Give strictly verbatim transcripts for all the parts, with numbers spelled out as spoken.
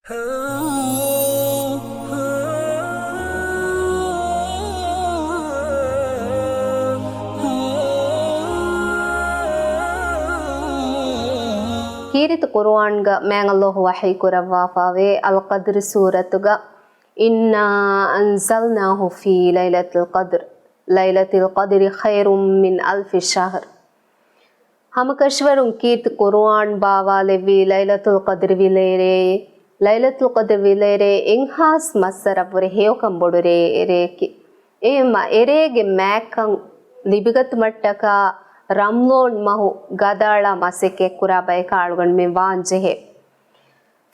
ކީރިތި ޤުރުއާންގަ މާތް ﷲ ވަޙީ ކުރައްވާފަވޭ އަލްޤަދްރު ސޫރަތުގަ، إنا أنزلناه في ليلة القدر، ليلة القدر خير من ألف شهر. ހަމަކަށަވަރުން ކީރިތި ޤުރުއާން ބާވާލެއްވީ ލައިލަތުލް ޤަދްރި ވިލޭރޭ، ލައިލަތުލް ޤަދްރި ވިލޭރޭ އެއްހާސް މައްސަރަށްވުރެ ހެޔޮކަން ބޮޑު ރޭ، ރެއެކޭ. އެހެންމަ އެރޭގެ މާތްކަން ލިބިގަތުމަށްޓަކާ ރަމްޟާން މަހު ގަދައަޅާ މަސައްކަތްކުރާ ބަޔަކަށް އަޅުގަނޑުމެން ވާންޖެހޭ.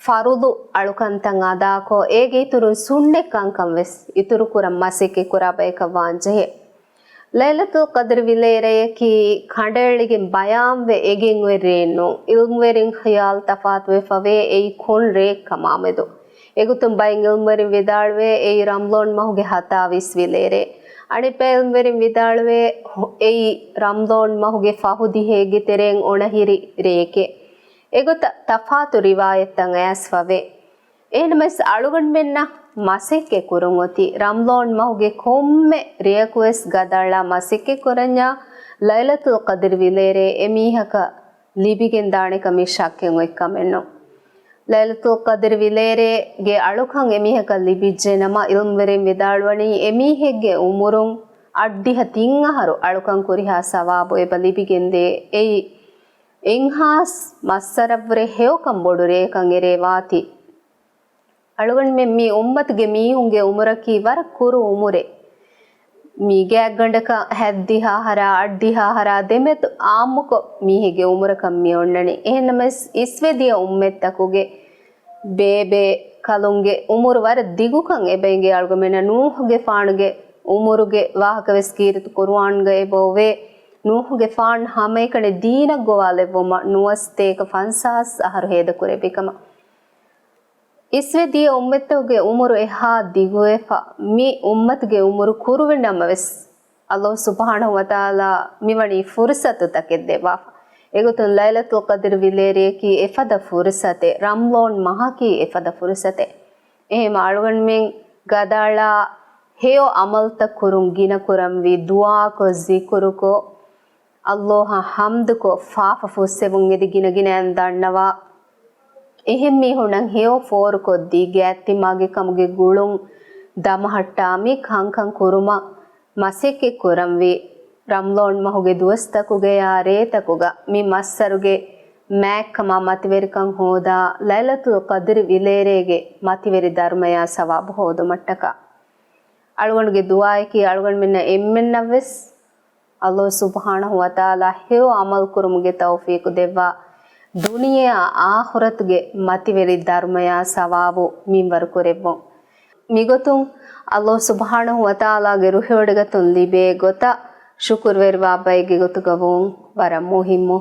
ފަރުޟު އަޅުކަންތައް އަދާކޮށް، އޭގެ އިތުރުން ސުންނަތް ކަންކަން ވެސް އިތުރުކުރަން މަސައްކަތްކުރާ ބަޔަކަށް ވާންޖެހޭ. ލައިލަތުލް ޤަދްރި ވިލޭރެޔަކީ ކަނޑައެޅިގެން ބަޔާންވެ އެނގެން އޮތް ރެއެއް ނޫން. ޢިލްމުވެރިން ޚިޔާލު ތަފާތުވެފަވޭ އެއީ ކޮން ރެއެއް ކަމާމެދު. އެގޮތުން ބައެއް ޢިލްމުވެރިން ވިދާޅުވޭ އެއީ ރަމްޟާން މަހުގެ ހަތާވީސް ވިލޭރޭ. އަނެއް ބައެއް ޢިލްމުވެރިން ވިދާޅުވޭ އެއީ ރަމްޟާން މަހުގެ ފަހު ދިހައިގެ ތެރެއިން އޮނަހިރި ރެއެކޭ. އެގޮތަށް ތަފާތު ރިވާޔަތްތައް އައިސްފަވޭ. އެހެންނަމަވެސް އަޅުގަނޑުމެންނަށް މަސައްކަތް ކުރުން އޮތީ ރަމްޟާން މަހުގެ ކޮންމެ ރެޔަކުވެސް ގަދައަޅާ މަސައްކަތް ކުރަންޏާ ލައިލަތުލް ޤަދްރި ވިލޭރޭ އެމީހަކަށް ލިބިގެންދާނެކަމީ ޝައްކެއް އޮތްކަމެއްނޫން. ލައިލަތުލް ޤަދްރި ވިލޭރޭގެ އަޅުކަން އެމީހަކަށް ލިބިއްޖެނަމަ، ޢިލްމުވެރިން ވިދާޅުވަނީ އެމީހެއްގެ ޢުމުރުން އަށްޑިހަ ތިން އަހަރު އަޅުކަން ކުރިހާ ސަވާބު އެބަ ލިބިގެންދޭ. އެއީ އެއްހާސް މައްސަރަށްވުރެ ހެޔޮކަން ބޮޑު ރެއެކަން އެރޭ ވާތީ. އަޅުގަނޑުމެން މި އުއްމަތުގެ މީހުންގެ ޢުމުރަކީ ވަރަށް ކުރު ޢުމުރެއް. މި ގާތްގަނޑަކަށް ހަތްދިހަ އަހަރާ، އަށްޑިހަ އަހަރާ ދެމެދު ޢާއްމުކޮށް މީހެއްގެ ޢުމުރަކަށް މި އޮންނަނީ. އެހެންނަމަވެސް، އިސްވެދިޔަ އުއްމަތްތަކުގެ ބޭބޭ ކަލުންގެ ޢުމުރު ވަރަށް ދިގުކަން އެބަ އެނގޭ. އަޅުގަނޑުމެންނަށް ނޫޙުގެފާނުގެ ޢުމުރުގެ ވާހަކަވެސް ކީރިތި ޤުރުއާންގަ އެބަ އޮވޭ. ނޫޙުގެފާނު ހަމައެކަނި ދީނަށް ގޮވާލެއްވުމަށް ނުވަސަތޭކަ ފަންސާސް އަހަރު ހޭދަކުރެއްވި ކަމަށް. އިސްވެ ދިޔަ އުއްމަތްތަކުގެ އުމުރު އެހާ ދިގުވެފަ، މި އުއްމަތުގެ އުމުރު ކުރުވި ނަމަވެސް، ﷲ ސުބްޙާނަހޫ ވަތަޢާލާ މިވަނީ ފުރުޞަތުތަކެއް ދެއްވާފަ. އެގޮތުން ލައިލަތުލް ޤަދްރި ވިލޭރެޔަކީ އެފަދަ ފުރުޞަތެއް، ރަމްޟާން މަހަކީ އެފަދަ ފުރުޞަތެއް. އެހެން އަޅުގަނޑުމެން ގަދައަޅާ ހެޔޮ ޢަމަލުތައް ކުރުން ގިނަކުރަންވީ، ދުޢާކޮށް، ޒިކުރުކޮށް، ﷲ އަށް ޙަމްދުކޮށް، ފާފަ ފުއްސެވުން އެދި ގިނަގިނައިން ދަންނަވާ، އެހެން މީހުންނަށް ހެޔޮ ފޯރުކޮށްދީ، ގާތްތިމާގެ ކަމުގެ ގުޅުން ދަމަހައްޓާ، މި ކަންކަން ކުރުމަށް މަސައްކަތް ކުރަންވީ. ރަމްޟާން މަހުގެ ދުވަސްތަކުގަޔާ ރޭތަކުގަ މި މައްސަރުގެ މާތްކަމާ މަތިވެރިކަން ހޯދާ، ލައިލަތުލް ޤަދްރި ވިލޭރޭގެ މަތިވެރި ދަރުމަޔާ ސަވާބު ހޯދުމަށްޓަކާ. އަޅުގަނޑުގެ ދުޢާއަކީ އަޅުގަނޑުމެންނަށް އެންމެންނަށްވެސް ﷲ ސުބްޙާނަހޫ ވަތަޢާލާ ހެޔޮ ޢަމަލު ކުރުމުގެ ތައުފީޤު ދެއްވާ، ދުނިޔެއާ އާޚިރަތުގެ މަތިވެރި ދަރުމަޔާ ސަވާބު މިންވަރު ކުރެއްވުން. މިގޮތުން ﷲ ސުބްޙާނަހޫ ވަތަޢާލާގެ ރުހިވޮޑިގަތުން ލިބޭ ގޮތަށް ޝުކުރުވެރިވާ ބައެއްގެ ގޮތުގަ ވުން ވަރަށް މުހިއްމު.